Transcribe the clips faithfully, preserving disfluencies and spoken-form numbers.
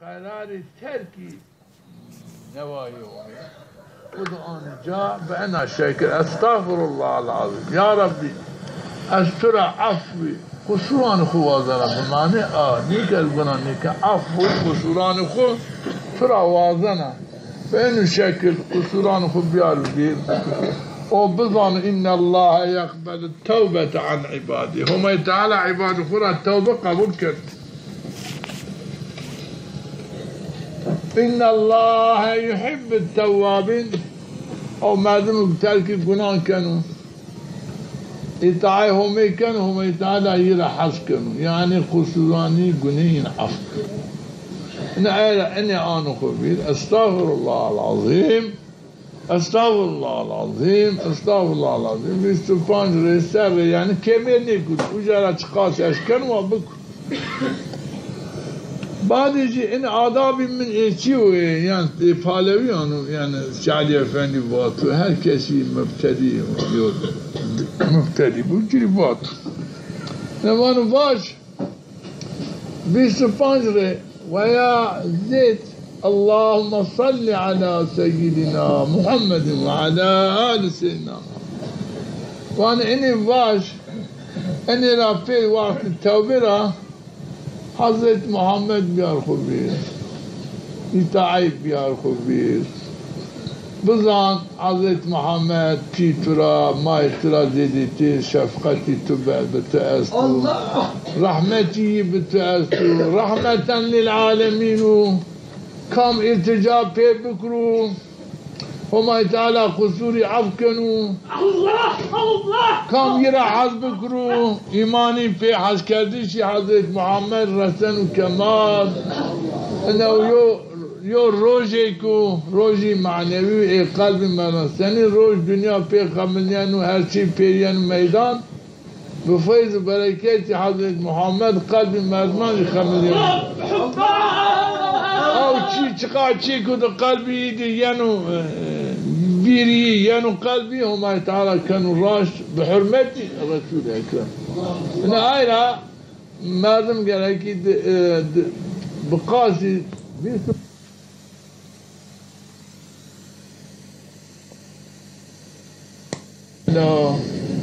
Qerarê terkî newayê Homê. Xwu di anî ca bi ena şekil, Estexfirullahal azîm. Ya Rebbî, ez tu ra efwî, qusuranê xwu wazena. Bi manê a, nîke ez guna nîke, efwî, qusuranê xwu tu ra wazena. Bi eno şekil qusuranê xwu biyar vîr. O bizano, Înnellahe yeqbelu tewbete an îbadî. Homay Teala îbadê xwu ra tewbe qebul keno. Înnellahe yuhibbut tewwabîn. O merdim terkî gunan keno, îtaê Homê keno, Homay Teala yi ra hes keno. Yanî qusuranî, guneyîn ef keno. Ina ey ra, enê ano xwu vîr. Estexfirullahal azîm. Estexfirullahal azîm, estexfirullahal azîm. Vîst û panc rê, ser rê, yanî kêmêr nêkir. Uca ra çiqas eşkeno wa bikir. Badê jî in adabî min ê çî yo, ê, yanî, ê Palewîyan o, yanî Salih Efendî vato, her kesî mubtedî yo, mubtedî bo, ci rê vato. Ne vano vaj, Vîst û panc rê, weya zêd, Allahumme salli ala seyyidina Muhammedin ve ala ali seyyidina Muhammed. Vanê inî vaj, inî ra pê wextê tewbê ra Hezret Muhammed biyar xwu vîr, îtaî biyar xwu vîr. Bizan Hezret Muhammed pî tu ra, may tu ra zêdîtî şefqetî tu be, bi tu esto. Allah! Rehmetî yi bi tu esto. Rehmeten lil alemîn o. Kam îltîca pê bikiro, Homay Teala qusurî ef keno. Allah! Allah! Kam yi ra hez bikiro, îmanî pê hezkerdişî Hezret Muhammed reseno kemal. Ina yo Yo rojêko, rojî manewî ê qelbî merdan. Senî roj dinya pê xemilîyeno, her çî pê yeno meydan. Bi feyz û bereketî Hezret Muhammed qelbî merdiman jî xemilîyeno. Ew çî çiqa çîko di qelbî yî di yeno, e, vîrî yeno qelbî, Homay Teala keno raşt bi hurmetî Resûlî Ekrem. Ina ay ra merdim gerekî di, e, di, bi qasî vîst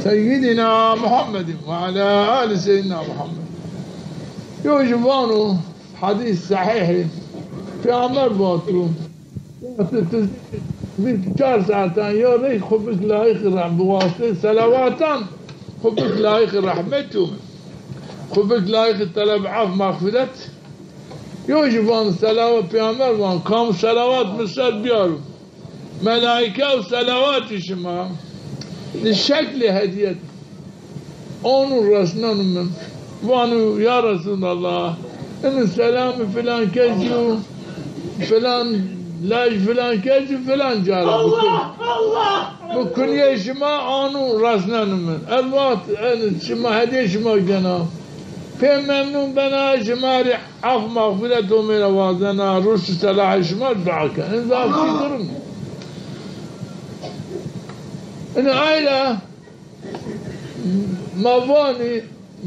Seyyidina Muhammedin ve ala ali seyyidina Muhammed. Yo jî vano, hedîs sehîh ê. Peyxamber vato, wextê tu vîst û çar saetan yo rey xwu bik layîqî reh-, bi wasiteyê selawatan xwu bik layîqî rehmetî û xwu bik layîqî teleb ef mexfîret. Yo jî van selawa-, Peyxamber van, kam selawat mi ser biyaro, melaîke û selawatî şima di şeklê hedîye ono resneno mi. Vano, ya Resûlallah, ini selamê filan kesî yo, filan laj, filan kesî, filan ca ra bikir. Allah! Allah! Bi kunyê şima ano resneno mi. Ez wext, ini şima, hedîye şima gena. Pê memnun bena, şima rê ef mexfîret Homê ra wazena, ruşt û selahê şima dua kena. Ini zaf çî giring. Ini ay ra ma vanî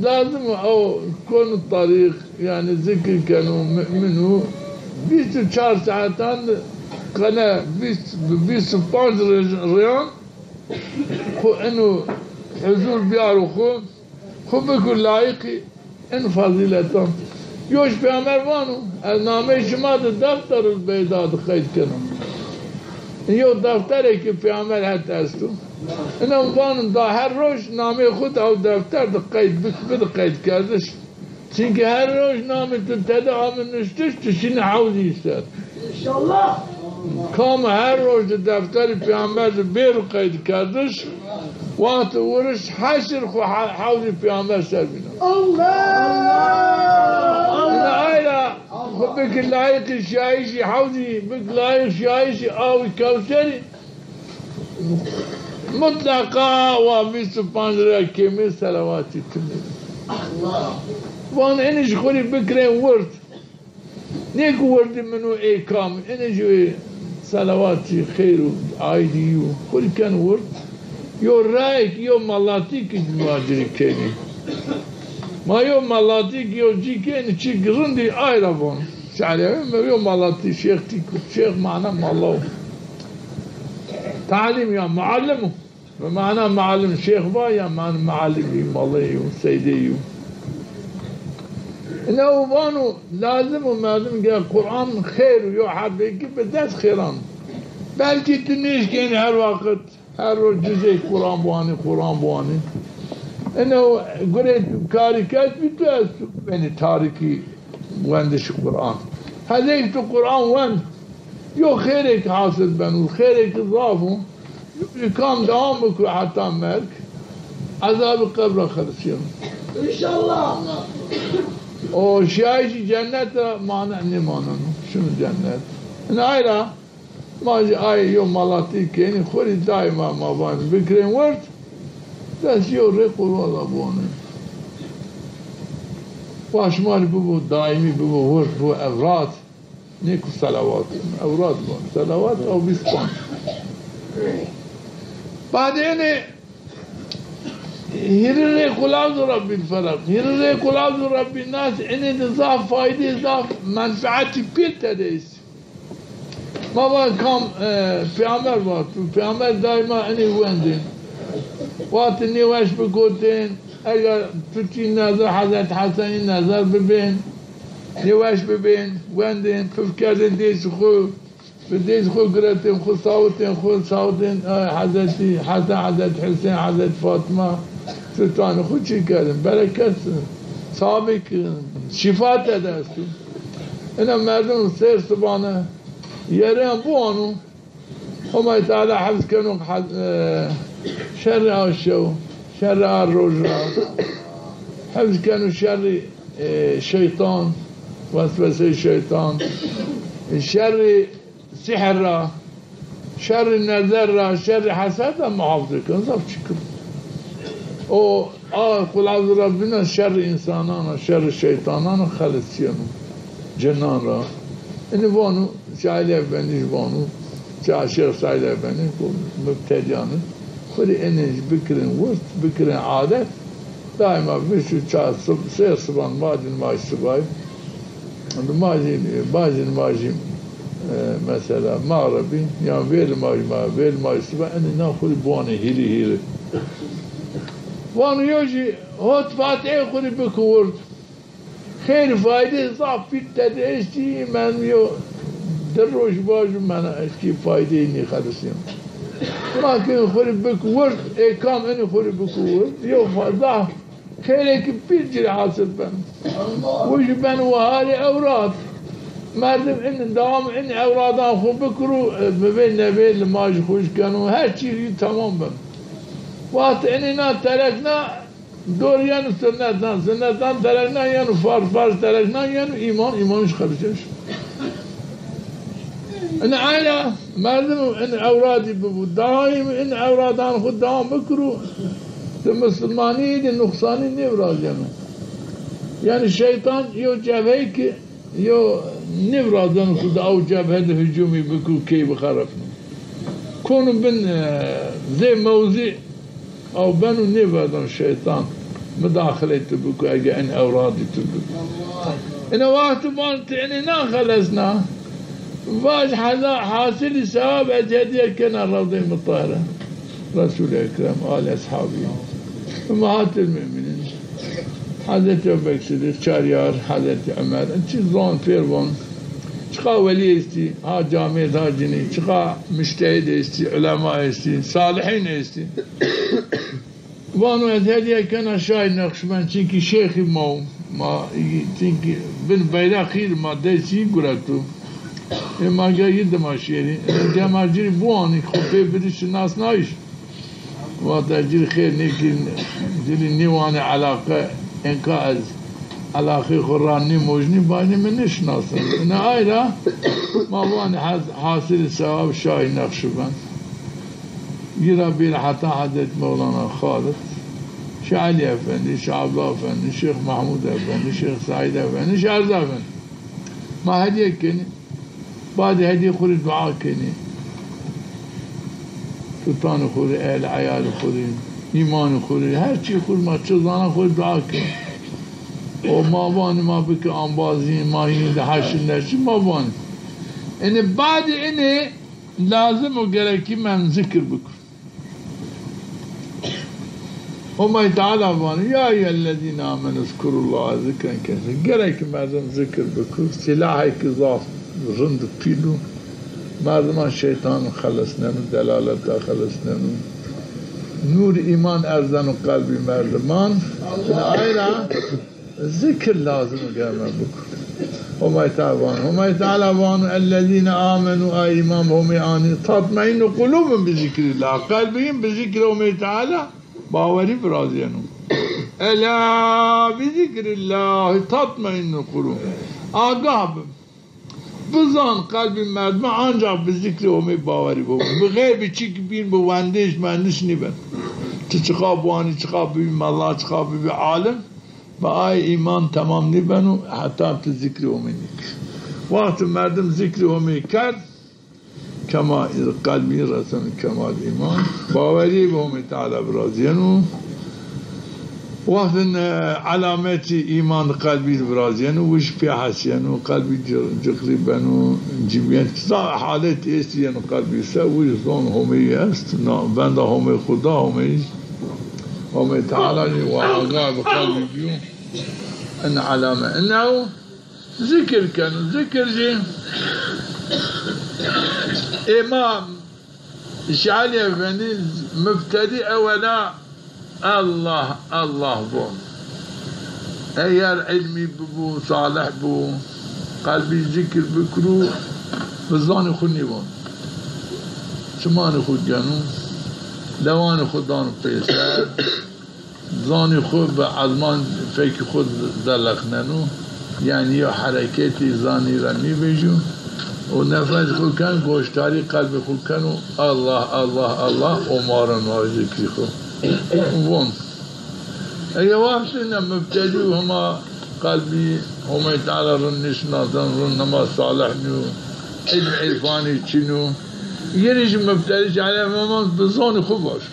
lazim o konu tarîq, yanî zikir keno, mu'min o. Vîst û çar saetan de qene vîst, vîst û panc rê-, rêyan xwu ino huzur biyaro xwu. Xwu bikir layîqî in fazîletan. Yo jî Peyxamber vano, ez nameyê şima di defterul beyda di qeyd kena. Yo defterêkî Peyxamber het esto. Ina vano da her roj nameyê xwu di ew defter di qeyd bik, bidi qeydkerdiş. Çimkî her roj namê tu tede ame nuştiş, tu şinî hewzî ser. Înşallah. Kam her roj di defterê Peyxamber di bêro qeydkerdiş, wextê wiriş heşir xwu he-, hewzê Peyxamber ser bîna. Allah! Ina ay ra xwu bikir layîqî şiyayîşî hewzî, bikir layîq şiyayîşî awî Kewserî. Mutleqa wa vîst û panc ra kêmê selawatî tu nêbî. Van enê jî xwu rê bikirên wird. Nê ki wirdî min o ê kam, enê jî wê selawatî xeyr û aîdî yo. Xwu rê ken wird. Yo rayêk, yo malatîk ki ma ci rê kenî. Ma yo malatîk, yo cî kenî, çîk rindî ay ra von. Şe'rî mi yo Malatî, şêx çîk, şêx mana mala o. Talim ya muallim o. Mana muallim şêx va ya man muallim î, mala yo, seydê yo. Ina o vano lazim o merdim ge Quran xêr o, yo hebekî bi des xêran. Belkî tu nêşkenî her waqit. Her roj cizêk Quran biwanî, Quran biwanî. Eno gurê karî kes bî, tu ez tu benî tarîkî wendişî Quran. Hezêk tu Quran wend, yo xêrêk hasil beno, xêrêk zaf o. Yo kam dewam biko heta merg, ezabî qebra xelisîyeno. Înşallah. O şiyayîşî cennet ra mane nêmaneno. Şino cennet. Ina ay ra Ma jî ay yo Malatî kenî, xwu rî daîma ma vanî bikirên wird, des yo rê qurala biwanên. Wa şima rî bibo daîmî, bibo wird, bibo ewrad. Nê ku selawat, ewrad biwan. Selawat ew vîst panc. Badê enê hîrî rê Qul Euzu Rebbîl Felaq, hîrî rê Qul Euzu Rebbîn Nas, enê de zaf faydê, zaf menfeetî pîl tede est. Ma va kam, e, pêxember vat, pêxember daîma enê wendên. Wextê nêweş bikotên, eger tutî nezar, Hezret Hesenî nezar bibên, nêweş bibên, wendên, pif kerdên dêsî xwu, bi dêsî xwu giretên, xwu sawitên, xwu sawitên, e, Hezretî Hesen, Hezret Husên, Hezret Fatma, sultanê xwu çî kerdên. Bereket, sabik, şîfa tede esto. Ina merdim sêr sibane yerîyan biwano. Homay Teala hefz keno, e, şerrî a şew, şerrî a roj ra. Hefz keno şerrî, e, şeytan, wesweseyê şeytan, şerrî sihir ra, şerrî nezer ra, şerrî hesed ra muhafaza keno. Zaf çî keno. O A Qul Euzu Rebbîn Nas şerrî însanan ra, şerrî şeytanan ra xelisîyeno, cinan ra. Enê vano, Saîd Efendî jî vano, Şêx Saîd Efendî, ku mubtedîyan in, xwu rê enê jî bikirên wird, bikirên adet, daîma vîst û çar sib-, sêr siban vacin vay sibayî. Nimajî, bacî nimajî, e, mesela, mağribî, yan vêl nimajî ma, vêl nimajî siba, enê na xwu rê biwanê hîrî hîrî. Vano yo jî hot Fatihê xwu rê biko wird. Xêr faydê zaf pîl tede estî, men yo di roj vajo mena eşkî faydeyî nêxelisîyeno. Ma ke xwu rê biko wird, ê kam enê xwu rê biko wird, yo fa-, zaf Xêrêkî pîl ci rê hasil beno. Wi jî beno weharê ewrad. Merdim in dewam in ewradan xwu bikiro, e, bivê nevê limaj xwu jî keno, her çî jî temam beno. Wext inî na terekna dor yeno sunnetan, sunnetan terekna yeno farz, farz terekna yeno îman, îman jî xelisîyeno. Ina ay ra merdim in ewradî bibo, daîm in ewradan xwu dewam bikiro, di misilmanî de nuqsanî nêvirazîyeno. Yanî şeytan yo cebheyî ki yo nêvirazeno ku di ew cebhe de hicûmî biko, key bixerepno. Kono bin, e, zê mewzî Ew beno nêverdano şeytan mudaxilê tu biko, ege in ewradî tu biko. Ina wext tu van tu inê naxelesna, vaj heza-, hasilî sewab ez hedîye kena Rewdeyê Mutahire. Resûlê Ekrem, alî eshabî. Ummahatil mumînîn. Hezretî Ebubekir Sidîq, çar yar, Hezretî Omer. Çi zon, pêr von. Çiqa welî estî, ha camêrd, ha cinî, çiqa mujtehîd estî, ulema estî, salihîn estî. Vano ez hedîye kena Şahî Neqşbend, çimkî şêxî ma o. Ma, çimkî bin beyraqî ma destî gureto. Ê ma ge yi dima şêrî. Ê ge ma ci rî biwanî, xo pê bidî şinasnayîş. Wexta ci rî xêr nêkî, ci rî nêwanê elaqe, enka ez elaqeyê xo ra nêmojnî, banî mi nêşinasin. Ina ay ra ma vanî hez-, hasilî sewab Şahî Neqşbend. Yi ra bîr heta Hezret Mewlana Xalid, Şêx Elî Efendî, Şêx Abdullah Efendî, Şêx Mehmûd Efendî, Şêx Seîd Efendî, Şêx Erzî Efendî. Ma hedîye kenî. Badê hedîye xwu rê dua kenî. Sultanê xwu rê, ehl eyalê xwu rê, îmanê xwu rê, her çî xwu rê, ma çi zana xwu rê dua kenî. O ma vanî ma bike ambazî, ma hînî de heşin neşî, ma vanî. Inê badê inê lazim o gerekî men zikir bikur. Homay Teala vano, ya eyyühellezîne amenu zkurullaha zikren kesîra. Gerek ki merdim zikir bikur, silahê ki zaf rind û pîl o. Merdiman şeytan xelesneno, delaleta xelesneno. Nûr îman erzeno qelbî merdiman. Ina ay ra zikir lazim o gerek bikur. Homay Teala vano, Homay Teala vano, ellezîne amenu, ay îman bi Homê anî, tatmeînnu qulûbun bi zikrillah. Qelbî yin bi zikrê Homê Teala bawerî virazîyeno. Ela bi zikrillahi tatmeinnul qulub. Agah bi. Bizan qelbî merdime ancax bi zikrê Homê bawerî bo. Bi xeybî çîk bîn, bi wendiş mendiş nîben. Ti çiqa biwanî, çiqa bibî mela, çiqa bibî alim, bi ay îman temam nîbeno heta ti zikrê Homê nîkî. Wextî merdim zikrê Homê kerd, Kema-, qelbî reseno kemal îman. Bawerî bi Homê Teala virazîyeno. Wextin, e, elametî îman qelbî virazîyeno, wij pê hesîyeno, qelbî ci-, ciqlî beno, cimîyet. Za halet êstî yeno qelbî se, wij zon Homeyî est, na, venda Homê Xuda, Homeyî, Homê Teala jî wa agah bi qelbî bîyo. In elame. Inew Zikir keno. Zikir jî Îmam Şalî Efendî mubtedî ewela Allah, Allah von. Eger îlmî bibo, salih bo, qelbî zikir bikiro, bi zanî xwu nîvon. Çimanî xwu geno, lewanî xwu dano pêser. Zanî xwu bi ezman fekî xwu zeleqneno, yanî yew hereketî zanî ra nîvejîyo û nefes xwu ken, goşdarî qelbê xwu keno, Allah, Allah, Allah, o ma ra no zikrî xwu. Von. Ege wextê ne mubtedî û hema qelbî Homay Teala rind nîşinaseno, rind hema salih nîyo, îlm îrfanî çin o. Yenî jî mubtedî şalî Efendî bi zanî xwu vaj.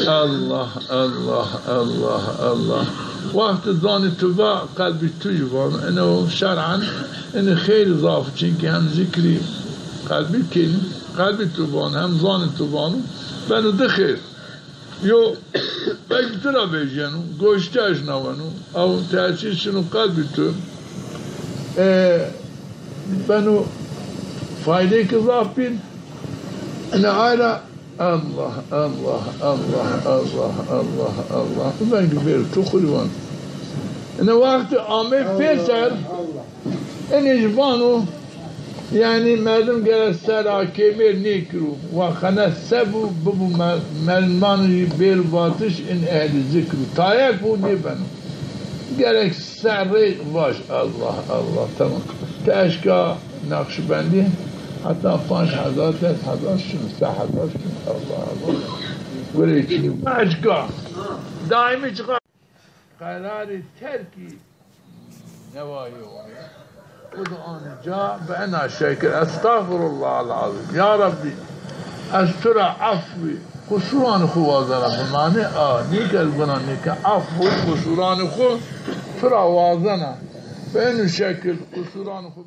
Allah, Allah, Allah, Allah. Wextî zanî tu va, qelbî tu jî vano. Ino şer'en, ino xeyr zaf, çunkî hem zikrî qelbî kenî, qelbî tu vano, hem zanî tu vano, beno di xeyr. Yo, belkî tu ra vejîyeno, goştî eşnaweno, ew tesîr şino qelbî tu. E, beno faydeyêk zaf bîn. Ina ay ra Allah, Allah, Allah, Allah, Allah, Allah. Vengî bêr tu xwu rî van. Ina wextî amey pêser, inê jî vano, yanî merdim gere sera kêmêr nêkiro. Wa xene se bû, bibû me-, merdiman jî bêr vatiş in ehlî zikr û tayek bû nêbeno. Gerek Serrê vaj, Allah, Allah, tamam. Ti eşka Naqşbendî heta panc hezar, des hezar şin, se hezar şin, Allah, Allah. Gurê çi eşka. Daîmî çiqa qerarê terkî newayî yo. Xwu di anî ca bi ena şekil, Estexfirullahal azîm. Ya Rebbî, ez tu ra efwî, qusuranê xwu wazena. Bi manê a, nîke ez guna nîke, efwî, qusuranê xwu tu ra wazena. Bi eno şekil qusuranê xwu